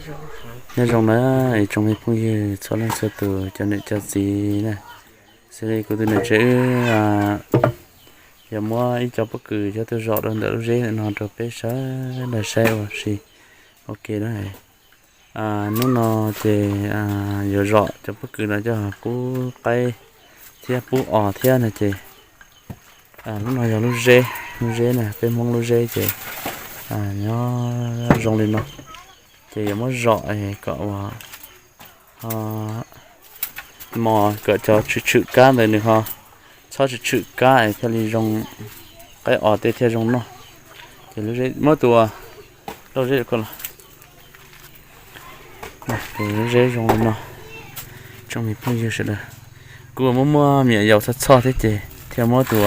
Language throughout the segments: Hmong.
Nyob zoo na, ib tsoom me phooj ywg txhua leej txhua tus, cov niam cov txiv na, xws li kuv tus niam tsev wb yuav muab ib co pob kws coj tuaj zom rau ntawm lub zeb ntawm no rau peb sawv daws saib ua si. Ok na, hnub no ces yuav zom cov pob kws no coj pub qaib thiab pub os thiab no ces, hnub no yog lub zeb, lub zeb na, peb Hmoob lub zeb ces nyob zoo li no. Ces yuav muab zom kom ua mos kom cov tshwm tshwm kab ntawd nws ho txhob tshwm tshwm kab es thiaj li zoo, qaib os tej thiaj zoo noj. Ces lub zeb muab tus lauj zeb ko los, ces lub zeb zoo li no. Tsoom me phooj ywg sawv daws, kuv muab muab me nyuam yaus txhoj txhoj thiab ces thiaj muab tus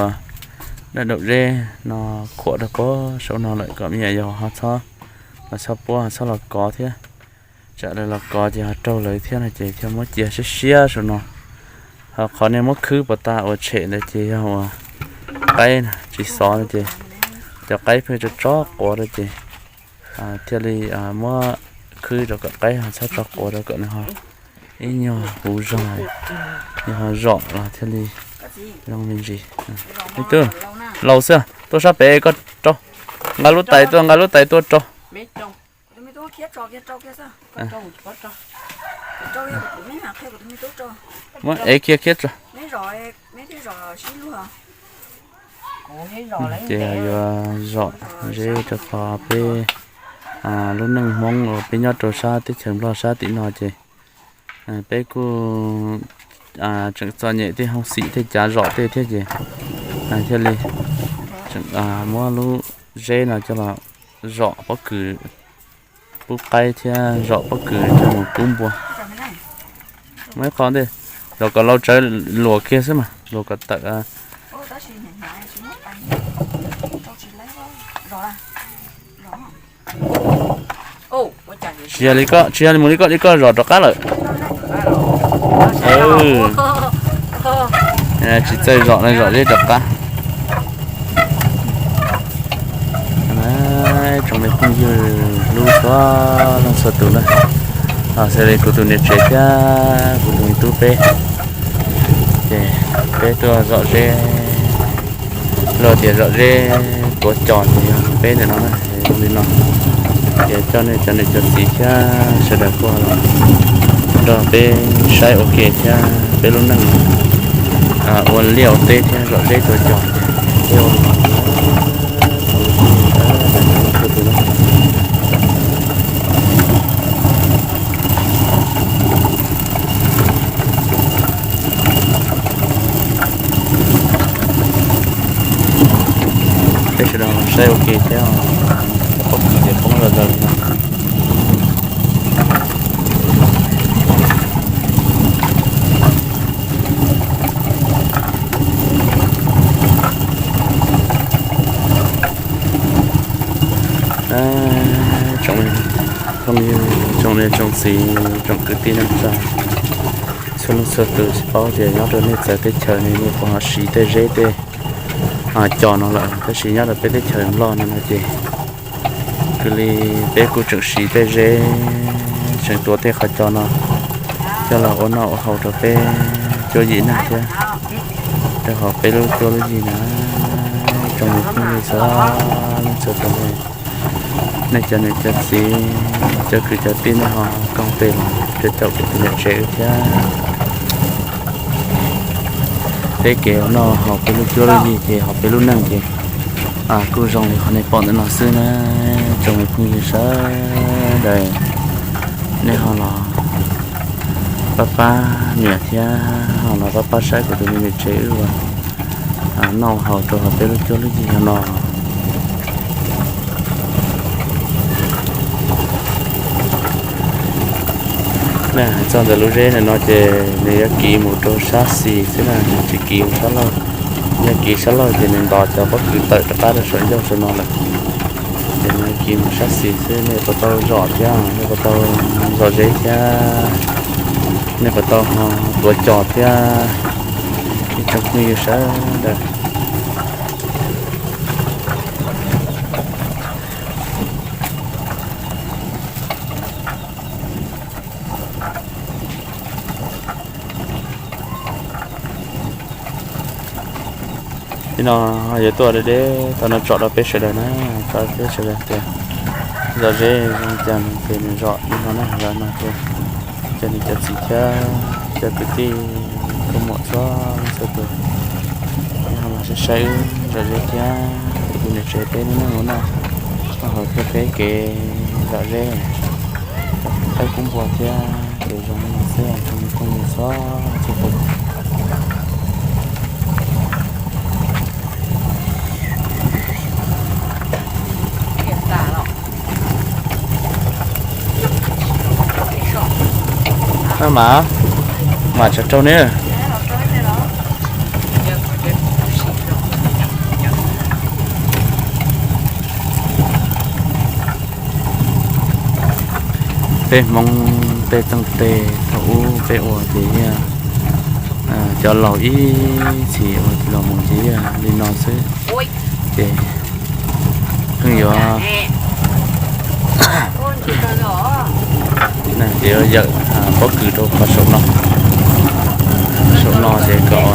daj daum zeb no khuam rau pem saum no lawm kom me nyuam yaus ho txhob los txhob puab ho txhob los kov thiab. Tsam lawv los kov ces ho raug lawv thiab no ces thiaj muab cia siab siab saum no. Ho qhov nej muab khwb puas tas ua tshem ntawd ces yog ua qaib tsis xov no ces cov qaib pheej tso tso quav rau ces thiaj li muab khwb rau kom qaib ho txhob tso quav rau kom nws ho ib nyuag huv zog, nws ho zom los thiaj li zoo me ntsis. Ib tug laus xwb, tuaj sab pem koj rau, nqa lub tais tuaj, nqa lub tais tuaj rau. Muab ev khiav khiav tso. Ces yuav zom zeb rau qhov peb lub neej Hmoob uas peb nyob rau sab teb chaws Nplog sab tim no ces peb kuj tseem txom nyem tej hoob xim tej cav zom tej thiab ces thiaj li muab lub zeb no coj los zom pob kws pub qaib thiab zom pob kws coj mus pub npua. Muab ib qho ntej, zom kom laus tsawv luas kiag xwb mas luas kom tawm. Tsis yog li koj, tsis yog li mus li koj li koj zom rov qab lawm. Tsis txawj zom no zom zeb rov qab. Tsoom me phooj ywg hlub txhua leej txhua tus na, xws li kuv tus niam tsev thiab kuv tus me tub peb, ces peb tuaj zom zeb, luag tias zom zeb tuav cos ces yog peb ntawm no na, zoo li no. Ces coj nej cov niam cov txiv thiab sawv daws kuj los nrog peb saib ua ke thiab peb lub neej ua liaj ua teb thiab zom zeb tuav cos ces peb ua Peb sawv daws saib ua ke thiab, pob kws ces poob zom zaws li no. Tsoom phooj ywg, tsoom niam tsoom txiv, tsoom kwv tij neej tsa, txhua leej txhua tus tsis paub tias nyob rau nej txawv teb chaws ne nej puas ho siv tej zeb tej cos no lawm, tab sis nyob rau peb teb chaws Nplog no no ces kwv li peb kuj tseem siv tej zeb, tseem tuav tej qhov cos no coj los ua noj ua haus rau peb cuab yim neeg thiab rau hauv peb lub cuab lub yig na. Tsoom me phooj ywg txhua leej txhua tus, nej cov niam cov txiv, cov kwv cov tij nej ho koom tes los caum kuv tus niam tsev wb thiab. Peb kev ua noj haus peb lub cuab lub yig ces hauv peb lub neej ces kuj zoo li qhov nej pom ntawm no xwb na. Tsoom me phooj ywg sawv daws, nej ho los pab pab niam thiab ho los pab pab saib kuv tus me niam tsev wb ua noj haus rau hauv peb lub cuab lub yig no. Nej hais txog ntawm lub zeb ntawm no ces nws yuav kiv mus rau sab xis xwb na, nws tsis kiv mus sab laug. Yog kiv sab laug ces nws ntos cov pob kws tawm rov qab rau saum ncauj saum no lawm. Ces nws kiv mus sab xis xwb, nej puas tau zom thiab, nej puas tau zom zeb thiab, nej puas tau ho tuav cos thiab, ib tsoom phooj ywg sawv daws. No yuav tuaj deb deb tau no tsom rau peb sawv daws na, tsom rau peb sawv daws tias zom zeb zoo cas ces nws zom li no na, zom no ces cov niam cov txiv thiab cov kwv tij koj muam txhua leej txhua tus, nej ho los saib saib wb zom zeb thiab kuv tus niam tsev peb noj noj no, noj haus thiab peb kev zom zeb, qaib kub npua thiab kev zoo no xwb, txhua tus txhua tus. Maj mam, mam tsam raug ne. Peb Hmoob peb txeej teg thaum ub peb ua ces yog cov laus ib txhis ua los mus ces yog li no xwb. Ces pheej yuav, ces yuav yawm pob kws rau qhov saum no, saum no ces kom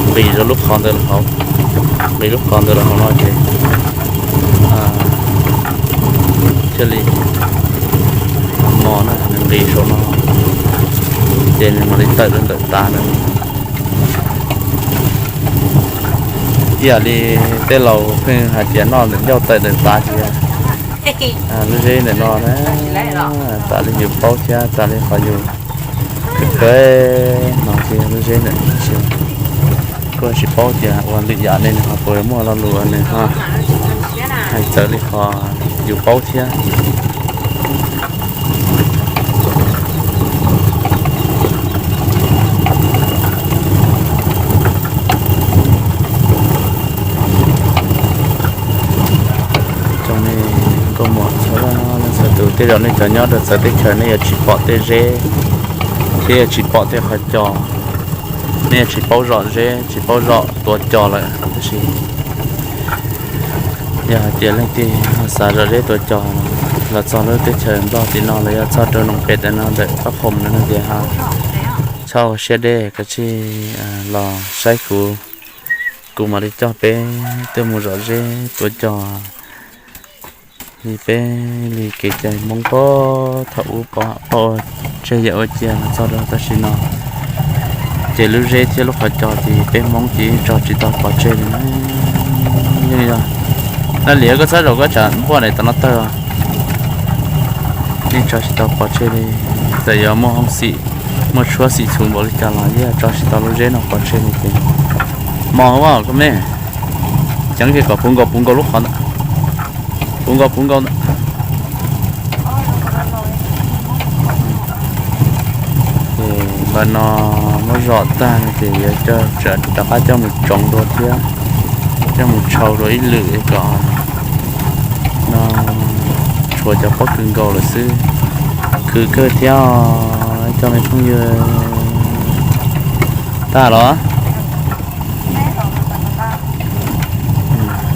nqis rau lub qhov ntawd los hauv, nqis lub qhov ntawd los hauv no ces thiaj li mos na, nws nqis saum no ces nws mam li tawm rau ntawm tav na. Ib yam li tej laus pheej hais tias noj ntawm ncauj tawm ntawm tav tias lub zeb ntawm no na, tas li yus paub thiab tas li qhov yus kawg kawg no thiab lub zeb ntawm no, kuj tsis paub tias ua lwm yam ne nws ho puas muaj lo lus nws ho hais txawv li qhov yus paub thiab. Tsoom nej nkauj muam txhua leej txhua tus, tej zaum nej cov nyob rau txawv teb chaws nej yuav tsis pom tej zeb thiab yuav tsis pom tej qhov cos, nej yuav tsis paub zom zeb tsis paub zom tuav cos lawm, tab sis yog hais tias leej twg xav zom zeb tuav cos los txog lub teb chaws Nplog tim no los yog txog rau noo pem tam no ntawm Pab Phom no no ces txhob ua siab deb, kav tsij los saib kuv, kuv mam li coj peb tuaj mus zom zeb tuav cos li peb li kev cai Hmoob pog thaum ub pog ua tseg yam ua cia los txog rau tam sim no. Ces lub zeb thiab lub qhov cos ces peb Hmoob ces yeej tso tsis tau pov tseg li na. Yeej yog, Laj Liam, koj txhob zaum koj tsam npuaj daim tom no tawg os. Yeej tso tsis tau pov tseg li. Txawm yuav muaj hoob xim, muaj tshuab xim txhuv npaum li cas los yeej tso tsis tau lub zeb no pov tseg li ces mos ua koj me, ceev kiag kom puv nkaus puv nkaus lub qhov ntawd, puv nkaus puv nkaus ntawd. Ces npaj no muab zom tag no ces yuav rov qab coj mus tsoov dua thiab, coj mus tshau dua ib lwm kom no tshuav cov pob kws nkaus lawm xwb. Khwv kawg thiab os cov me phooj ywg. Tag los?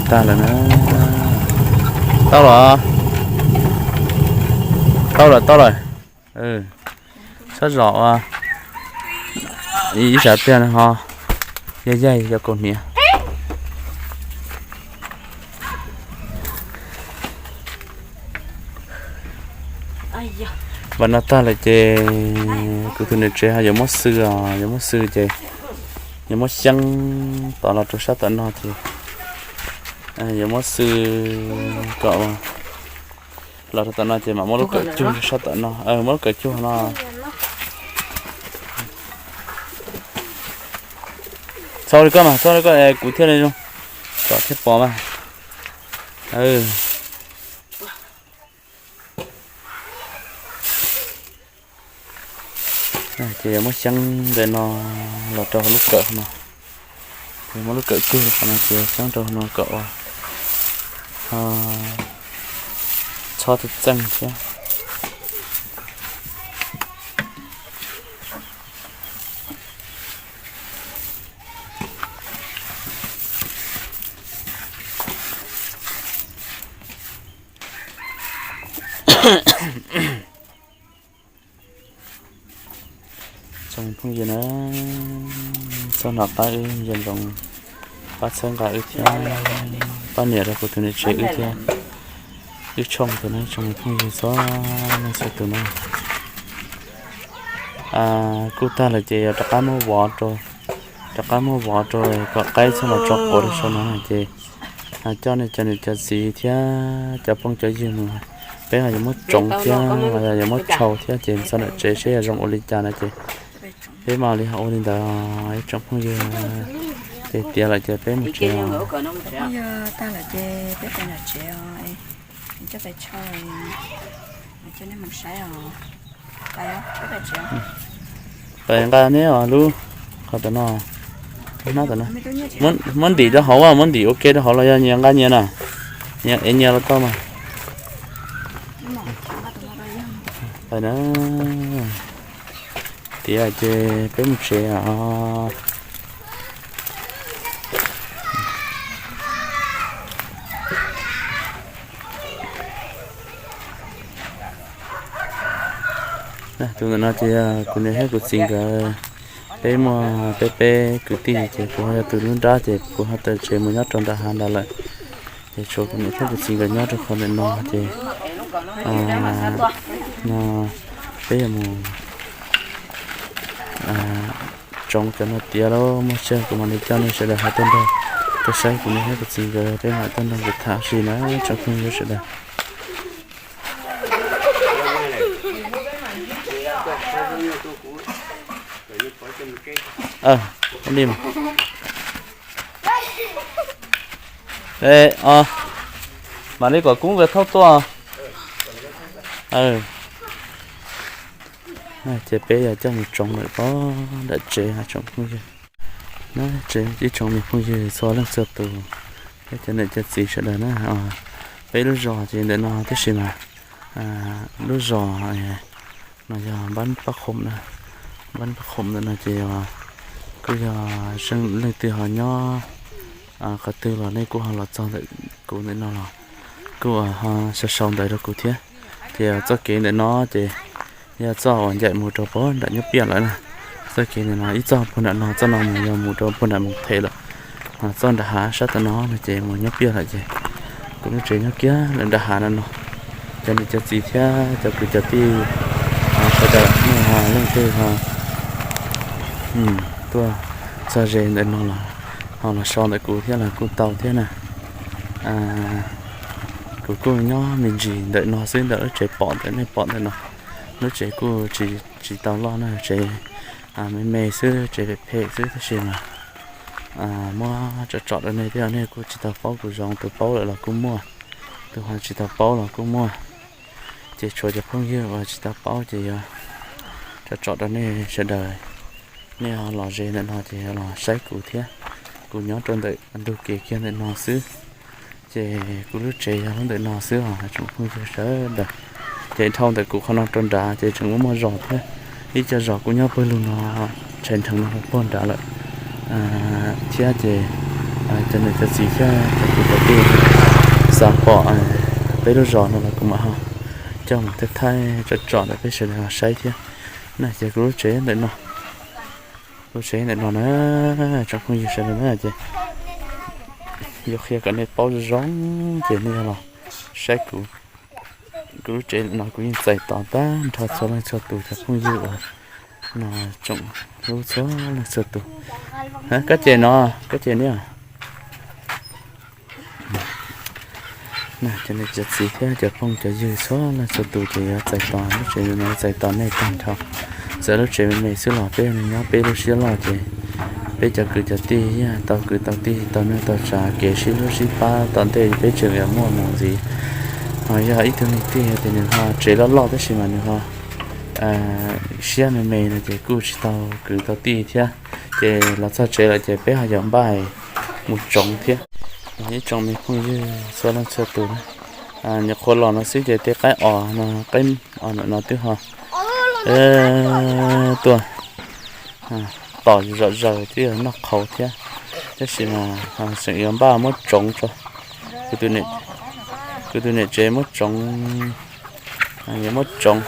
Tag lawm na. Tau los? Tau lawm, tau lawm. Txhob zom ua ib sab pliag no ho yaig yaig cov kaus hniav. Npaj no tag lawm ces kuv tus niam tsev ho yuav muab xwb os, yuav muab xwb ces yuav muab xyeeb tod los rau sab tom no ces yuav muab xwb kom los rau tom no ces mam muab lub kawm cug rau sab tom no, muab lub kawm cug no. Txhob li koj mas, txhob li koj, kuv thiaj li zoo, kom thiaj pom mas. Ces yuav muab xyeeb ntawm no los rau hauv lub kawm no, ces muab lub kawm cug rau qhov no ces xyeeb rau hauv no kom ua txhob txeej txeej thiab. Tsoom phooj ywg na, txhob hnov qab wb, nco ntsoov pab txhawb nqa wb thiab, pab nias rau kuv tus niam tsev wb thiab, wb tshooj tus na tsoom phooj ywg txhua leej txhua tus na. Kuj tag lawm ces yog rov qab muab vov rau, rov qab muab vov rau kom qaib txhob los tso quav rau saum no na ces coj nej cov niam cov txiv thiab cov phooj cov ywg mus, peb ho yuav muab tsoov thiab los yog yuav muab tshau thiab ces txog nram tsev seb yog zoo ua li cas no ces peb mam li ho ua li ntawd. Ib tsoom phooj ywg, ces tiav lawm ces peb mus tsev os. Phooj ywg, tag lawm ces peb pais nram tsev os. Coj pais tshau, coj nej mus saib os. Pais nqa neb os lub, qhov tom no, muab ntim rau hauv, muab ntim ua ke rau hauv los yog nyias nqa nyias na, nyias ev nyias los tau mas. Pais na, tiav ces peb mus tsev os. Tus ntawm no ces yog kuv niam thiab kuv txiv nkawd, peb muaj peb peb kwv tij ces kuv ho yog tus lub nrab ces kuv ho tawm tsev mus nyob rau nram hav nrad lawm. Ces tshuav kuv niam thiab kuv txiv nkawd nyob rau qhov ntawm no ces no peb yuav mus tsoov cov no tiav lawm, muaj tsawg kuv mam li coj nej sawv daws ho tuaj nrog, tuaj saib kuv niam thiab kuv txiv nkawd, peb mam tuaj nrog nkawd tham si na tsoom phooj ywg sawv daws. Mam li kom kub nkawd thauj tuaj. Ces peb yuav coj mus tsoov lawm pob nram tsev tsoom phooj ywg. Ib tsoom me phooj ywg txhua leej txhua tus, cov niam cov txiv sawv daws na, peb lub zos ces ntawm no tab sis mas lub zos no yog npab pab khoom na, npab pab khoom ntawm no ces kuj yog leej twg ho nyob qhov twg los nej kuj ho los txog ntawm kuv ntawm no los kuj ho sau sau ntawv rau kuv thiab. Ces txoj kev ntawm no ces yog txoj uas ncaim mus rau pob nram Nyob Piaj lawm na. Txoj kev ntawm no ib txoj puag nram no, txoj no mus yog mus rau puag nram Moos Them lawm. Txoj nram hav sab tom no no ces mus Nyob Piaj lawm ces kuv lub tsev nyob kiag lawm nram hav no no. Cov niam cov txiv thiab cov kwv cov tij sawv daws nej ho leej twg ho tuaj txog ze ntawm no los ho los so ntawm kuv thiab los kuj tau thiab na. Kuv kuj nyob me ntsis ntawm no xwb, ntawm lub tsev pom ntawm nej pom ntawm no. Lub tsev kuj tsis tau loj na, tsev me me xwb, tsev phem phem xwb tab sis mas muab tsom tsom rau nej thiab, nej kuj tsis tau paub kuv zoo, tus paub lawm los kuj muaj, tus ho tsis tau paub los kuj muaj. Ces tshuav cov phooj ywg uas tsis tau paub ces yuav tsom tsom rau nej sawv daws, nej ho los ze ntawm no ces los saib kuv thiab. Kuv nyob rau ntawm ntug kev kiag ntawm no xwb. Ces kuv lub tsev yog lub ntawm no xwb os tsoom phooj ywg sawv daws. Ces dhau ntawm kuv qhov no rau nrad ces tseem muaj muaj zos thiab. Ib co zos kuj nyob pawg lug no, tshais nrheev no puag nrad lawm thiab. Ces cov niam cov txiv thiab cov kwv cov tij xav pom peb lub zos no los kuv mam ho coj mus thaij thaij tsom tsom ntawm peb sawv daws los saib thiab. Na ces kuv lub tsev ntawm no, lub tsev ntawm no na, tsoom phooj ywg sawv daws na, ces yuav qhia kom nej paub zoo zoo ces nej los saib kuv. Kuv lub tsev ntawm no kuv yeej txais tos tag nrho txhua leej txhua tus cov phooj ywg uas no tsoom hlub txhua leej txhua tus. Koj ces no, koj ces niam. Cov niam cov txiv thiab cov phooj cov ywg txhua leej txhua tus ces yuav txais tos lub tsev no, txais tos nej tag nrho. Txawm lub tsev me me xwb los peb nyob peb lub siab loj ces peb cov kwv cov tij yeej tau kwv tau tij tau neej tau tsav kev sib hlub sib pab tom ntej peb tseem yuav muaj mus ntxiv. Ho yog ib tug neeg tiag tias nws ho tsev loj loj tab sis mas nws ho siab me me no ces kuj tsis tau kwv tau tij thiab. Ces los txog tsev lawm ces peb ho yuav npaj mus tsoov thiab. Ib tsoom me phooj ywg txhua leej txhua tus, nyuam qhuav los no xwb ces tej qaib os no, qaib os no twb ho tuaj tom zom zaws twb yog noj qhauv thiab. Tab sis mas tseem yuav npaj muab tsoov tso. Kuv tus niam tsev muab tsoov, yuav muab tsoov.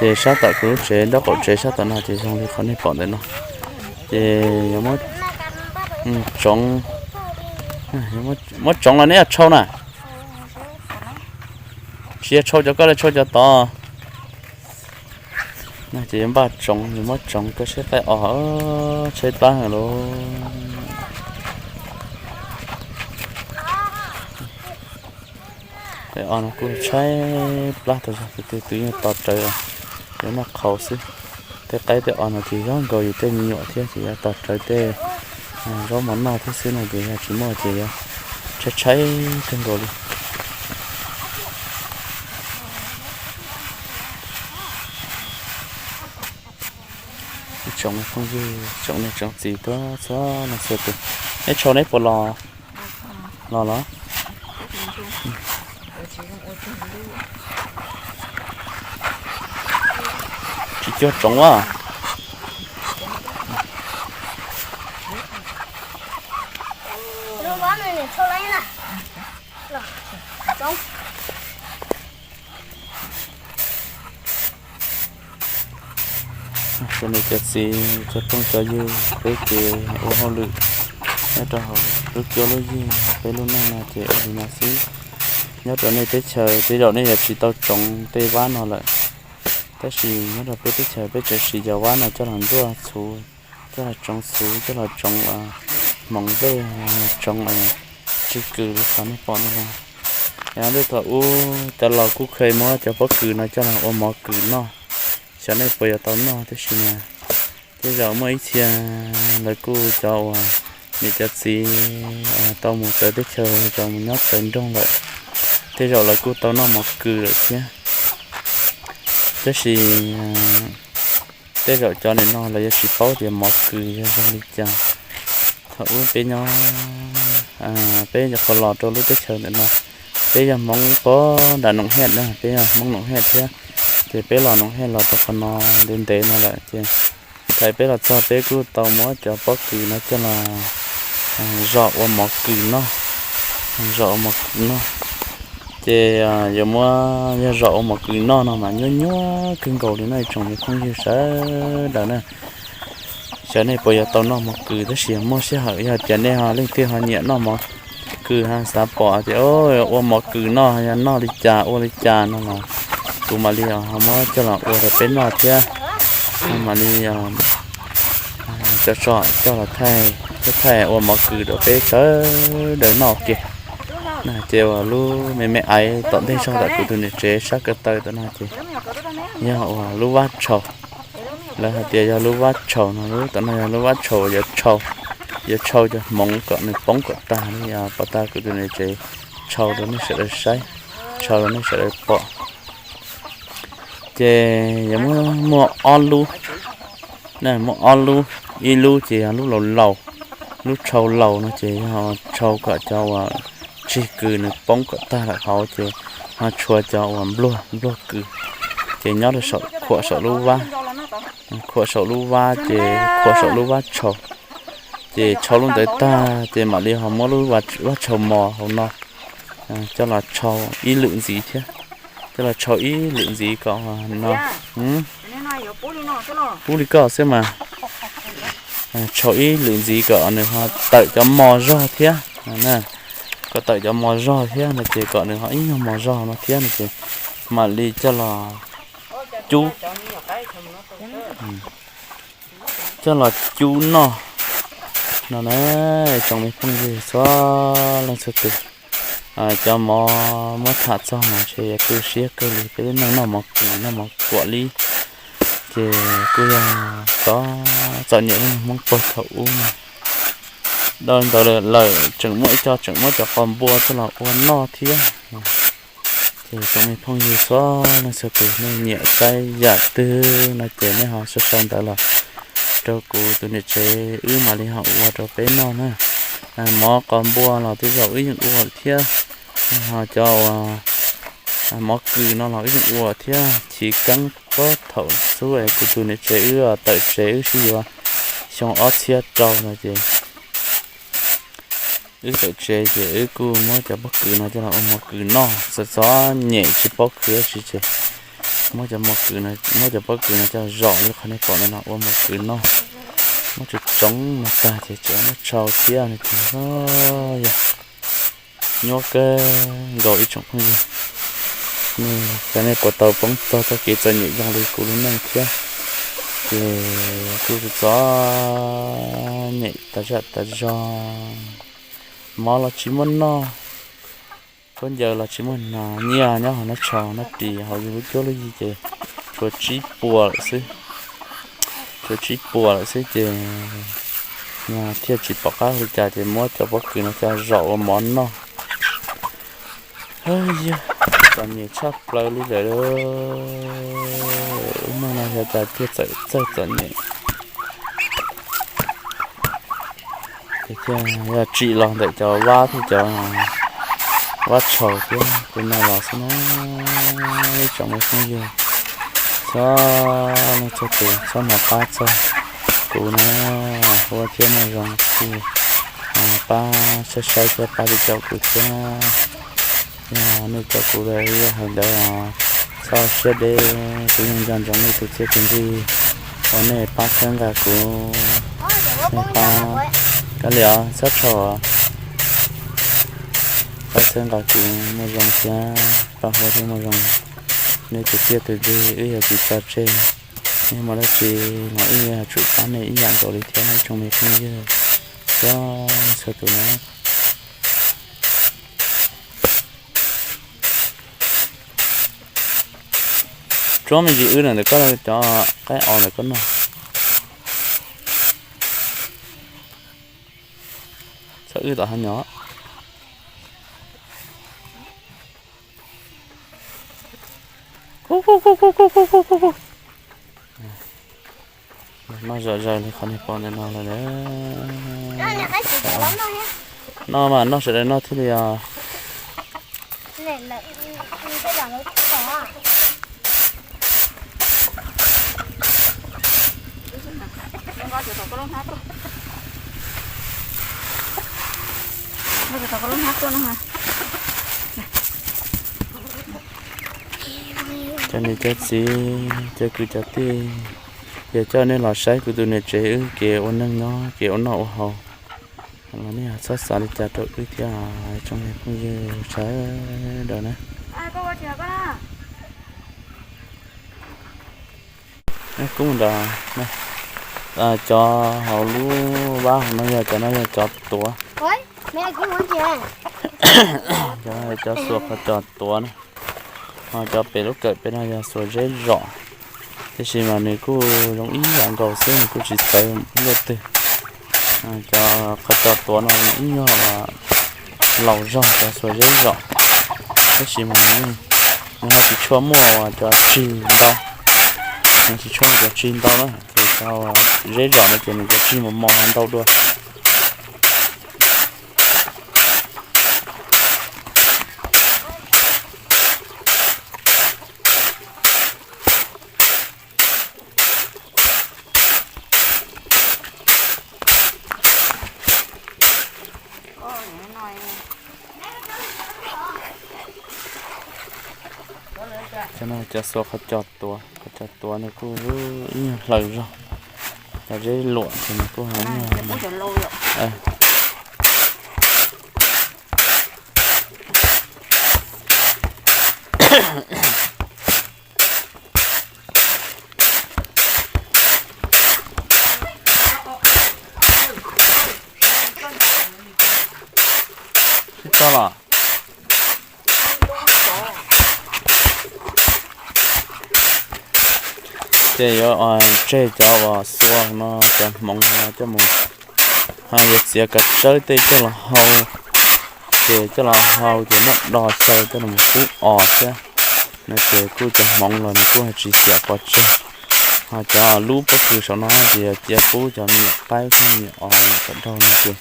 Ces sab tom kuv lub tsev, nraub qaum tsev sab tom no ces zoo li qhov nej pom ntawm no. Ces yuav muab tsoov, muab tsoov los neb yuav tshau na? Tsis yog tshau cov koj li, tshau cov tod. Ces yuav npaj tsoov, yuav muab tsoov koj saib qaib os, tshaib plab heev lauj. Qaib os no kuj tshaib plab tas zog, tus twg twb yeej tos rawv, yuav noj qhauv xwb. Tej qaib tej os no ces zoo nkaus yus tej me nyuam thiab ces yuav tos rawv tej zaub mov noj thiab xwb no ces yog tsis muaj ces yuav tshaib tshaib kawg nkaus li. Ib tsoom phooj ywg, tsoom niam tsoom txiv tuaj txhua leej txhua tus, neb tshau neb puas los? Los los? Tsis cuag tsoov a. Cov niam cov txiv, cov phooj cov ywg, peb ces ua hauj lwm nyob rau hauv lub cuab lub yig, peb lub neej no ces ua li no xwb. Nyob rau nej teb chaws tej zaum nej yuav tsis tau tsoov tej vab no lawm, tab sis nyob rau peb teb chaws peb tseem siv cov vab no coj los ntxuaj txhuv, coj los tsoov txhuv, coj los tsoov hmoov nplej, tsoov tsig kws li qhov nej pom no. Yog ntej thaum ub cov laus kuj kheev muab cov pob kws no coj los ua mov kws noj, xyov nej puas yuav tau noj tab sis mas tej zaum muaj ib txhia lawv kuj cov uas niam cov txiv tau mus txawv teb chaws, cov mus nyob txawv nroog lawm, tej zaum lawv kuj tau noj mov kws lawm thiab. Tab sis tej zaum cov nim no lawv yuav tsis paub tias mov kws yog zoo li cas. Thaum ub peb nyob, peb nyuam qhuav los rau lub teb chaws ntawm no, peb yog Hmoob puag nram Noom Hej na, peb yog Hmoob Noom Hej thiab, ces peb los Noom Hej los rau qhov no ntev ntev no lawm ces thaum peb los txog peb kuj tau muab cov pob kws no coj los zom ua mov kws noj, zom ua mov kws noj. Ces yuav muab yog zom ua mov kws noj no mas nyuaj nyuaj kawg nkaus li no ib tsoom me phooj ywg sawv daws na. Xyov nej puas yuav tau noj mov kws tab sis muaj sij hawm yog tias nej ho leej twg ho nyiam noj mov kws ho xav pom tias ua mov kws noj yog noj li cas ua li cas no los kuv mam li ho muab coj los ua rau peb noj thiab. Mam li cov tso coj los thaij, thaij ua mov kws rau peb sawv daws noj ua ke. Ces uas lub me me aiv tom ntej zog ntawm kuv tus niam tsev sab ko taw tom no ces yog uas lub vab tshau. Lawv hais tias yog lub vab tshau no, lub tom no yog lub vab tshau uas yuav tshau, yuav tshau cov hmoov kom nws poob kom tag li, pov tag kuv tus niam tsev tshau rau nej sawv daws saib, tshau rau nej sawv daws pom. Ces yuav muaj, muaj ob lub, muaj ob lub, ib lub ces yog lub laus laus, lub tshau laus no ces yog tshau kom cov uas tsig kws nws poob kom tag lawm hauv ces ho tshuav cov uas npluag, npluag kws ces nyob rau saum, khuam saum lub vab, khuam saum lub vab ces khuam saum lub vab tshau. Ces tshau lub ntawd tag ces mam li ho muab lub vab tshau mos hauv no coj los tshau ib lwm ntxiv thiab, coj los tshau ib lwm ntxiv kom no, pub li koj xwb mas, tshau ib lwm ntxiv kom nws ho tawm cov mos zog thiab, kom tawm cov mos zog thiab no ces kom nws ho ib nyuag mos zog no thiab no ces mam li coj los cub, coj los cub noj no na. Tsoom me phooj ywg txhua leej txhua tus, cov mov muab tham txog mas ntshe yuav tu siab kawg li, peb lub neej noj mov kws noj mov kuam li. Ces kuj yog txom nyem Hmoob puag thaum ub, dhau ntawd lawm tseem muaj ib co tseem muab cov qos npua coj los ua noj thiab. Ces tsoom me phooj ywg txhua leej txhua tus nej nyiam saib yam twg no ces nej ho sau sau ntawv los rau kuv tus niam tsev wb mam li ho ua rau peb noj na. Mov qos npua los tej zaum wb yeej ua thiab, ho cov uas mov kws no los wb yeej ua thiab. Chiv keeb puag thaum xub es kuv tus niam tsev wb tawm tsev wb sib yuav xyoo ob txhiab rau no ces wb tawm tsev ces wb kuj muab cov pob kws no coj los ua mov kws noj, txom txom nyem tsis paub khwv dab tsi ces Muab cov mos kws, muab cov pob kws no coj zaum li qhov nej pom ntawm no ua mos kws noj. Muab tsoov tsoov no tag ces tseem muab tshau thiab no ces yog nyuaj kawg nkaus ib tsoom phooj ywg. Cov nej puas tau poob txog txoj kev txom nyem zoo li kuv lub neej thiab? Ces kuj txom nyem tas zaj tas zog, mov los tsis muaj noj, khaub ncaws los tsis muaj hnav, nyiaj nyob hauv nab tshau nab ris hauv yus lub cuab lub yig ces tshuav tsib puas lawm xwb. Tshuav tsib puas lawm xwb ces thiaj tsis pom qab ua li cas ces muab cov pob kws no coj zaum ua mov noj. Yog txom nyem tshaj plaws li lawm. Ub, no yog cas thiaj txawm txawj txom nyem. Ces thiaj yog tsim los ntawm cov vab thiab cov vab tshaus thiab tej no los xwb na. Ib tsoom me phooj ywg, txhua leej txhua tus txhob hnov qab txog kuv na, ua thiab mloog zoo kuj pab saib saib thiab pab li caum kuv thiab. Yog nej caum kuv lawm yog hais ntawd, txhob siab deb, kuv yeej nco ntsoov nej tus txiaj tus ntsig uas nej pab txhawb nqa kuv. Nej pab, kav liam txhob rho, pab txhawb nqa kuv mloog zoo thiab pab hu thiab mloog zoo. Nej tus txiaj tus ntsig wb yuav tsis tso tseg, nej muaj dab tsi los wb yuav tsum pab nej ib yam nkaus li thiab ib tsoom me phooj ywg txhua txhua tus na. Tsuab me ntsis wb ntawm koj cov qaib os ntawm koj noj. Txhob wb tom hav nyom. Noj zom zaws li qhov nej pom ntawm no lawm. Noj mas noj sawv daws noj thiaj li os. Cov niam cov txiv, cov kwv cov tij, yog coj nej los saib kuv tus niam tsev wb kev ua neej nyob kev ua noj ua haus los nej txhob xav li cas rau wb thiab tsoom me phooj ywg sawv daws na. Kuv nrog cov hauv lub vab hauv no yog cov no yog cov tuav. Cov no yog cov xuas qhov cos tuav na. Ho cov pem lub kawm pem no yog xuas zeb zom, tiam sis mas nws kuj zoo ib yam nkaus xwb, nws kuj tsis txawv luaj twg. Cov qhov cos tuav no ib nyuag laus zog cov xuas zeb zom, tiam sis mas nws ho tsis tshua muaj cov tsig ntau, nws tsis tshua muaj cov tsig ntau na, ces cov zeb zom no ces nws cov tsig mos mos ntau dua. Cov no cov xuas qhov cos tuav, qhov cos tuav nws kuj ib nyuag hlaws zog, cov zeb luam ces nws kuj ho ib nyuag. Tsis tau los. Ces yuav tseg cov uas xuas no, cov hmoov no coj mus, yuav txiav kav tsawb tej coj los hau. Ces coj los hau ces muab do xyaw coj los pub os thiab no ces kuj cov hmoov los nws kuj tsis xiam pov tseg. Ho cov lub pob kws saum no ces yog cia pub cov me nyuam qaib thiab me nyuam os sawv daug no ces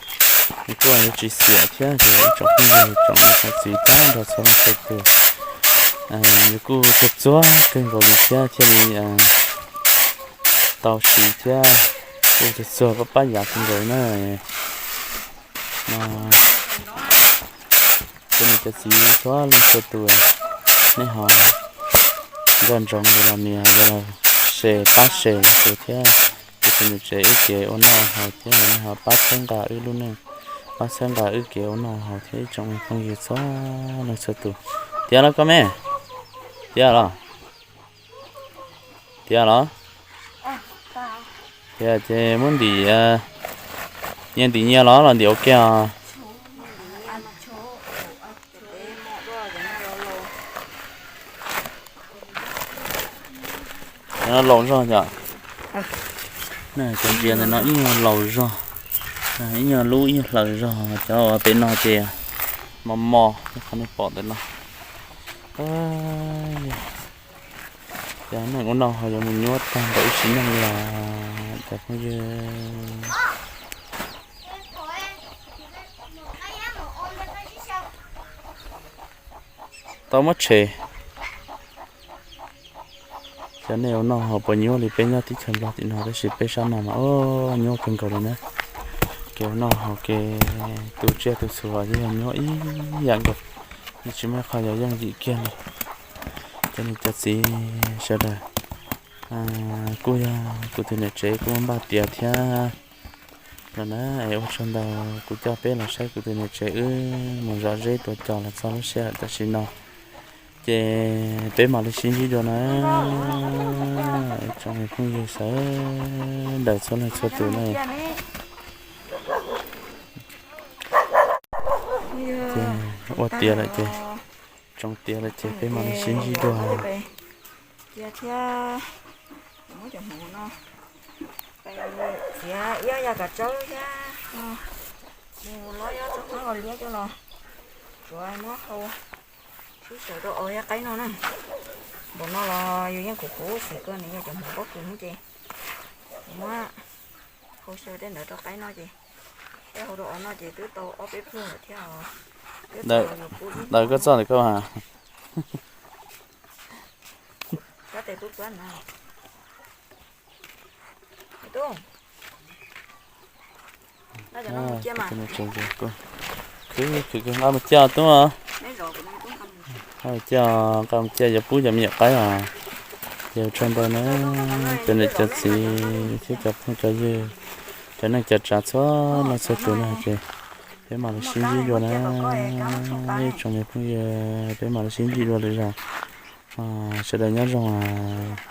nws kuj yuav tsis xiam thiab ces ib tsoom phooj ywg tsoom niam tsoom txiv tag nrho txhua leej txhua tus, nws kuj txuag txuag kawg nkaus li thiab thiaj li tau siv thiab kuj txuag txuag pab pab yav kawg nkaus na. Cov niam cov txiv txhua leej txhua tus, nej ho nkauj ntsoov yog los nias yog los se pab se kuv thiab kuv tus niam tsev wb kev ua noj haus thiab nej ho pab txhawb nqa wb lub neej, pab txhawb nqa wb kev ua noj haus thiab ib tsoom phooj ywg txhua leej txhua tus. Tiav los koj me, tiav los, tiav los, tiav ces muab ntim, nyias ntim nyias los los ntim ua ke os. Cov no laus zog yom. Cov ntsia ntawm no ib nyuag laus zog, ib nyuag lub ib nyuag hlaws zog, cov uas pem no ces mos mos, qhov nej pom ntawm no. Cov neeg ua noj ho yuav mus nyuaj tag npaum ib sim neej li os cov phooj ywg. Tau muab tshem. Cov nej ua noj ho puas nyuaj li peb nyob teb chaws Nplog tim no, tab sis peb sab no mas nyuaj kawg nkaus li na. Kev ua noj ho kev tu tsiaj tu txhu yeej yog nyuaj ib yam nkaus, yeej tsis muaj ib qho yog yooj yim kiag li. Cov niam cov txiv sawv daws, kuj yog kuv tus niam tsev kuj muab npaj tiav thiab no na, es ua tsaug ntau kuv coj peb los saib kuv tus niam tsev wb mus zom zeb tua cos los txog lub sij hawm tam sim no. Ces peb mam li sib ntsib dua na, tsoom phooj ywg sawv daws txhua leej txhua tus na. Ces ua tiav lawm ces, tsoo tiav lawm ces peb mam li sib ntsib dua. Cia thiab, muab cov hmuv no txiav ib ob yav kav tsawb thiab no, mus lob ib ob tsob hmab liab coj los tsuav muab hau sib xyaw rau os yav qaib no na. Npaum no los yus yeej khuv khuv xim kawg nws yog cov hmuv pob kws no ces muab hau xyaw tej ntawd rau qaib no ces, tej hau rau os no ces twb tau ob peb pluag lawm thiab os. Daws koj txoj ntawm koj. Kab tes tub kuab na. Khwv khwv nqa mus cia tub. Nqa mus cia, nqa mus cia yuav pub cov me nyuam qaib os. Ces ua tsaug ntau na, cov niam cov txiv thiab cov phooj cov ywg, cov neej cov tsav txhua leej txhua tus na ces peb mam li sib ntsib dua na. Ib tsoom me phooj ywg, peb mam li sib ntsib dua lwm zaus. Sawv daws nyob zoo os.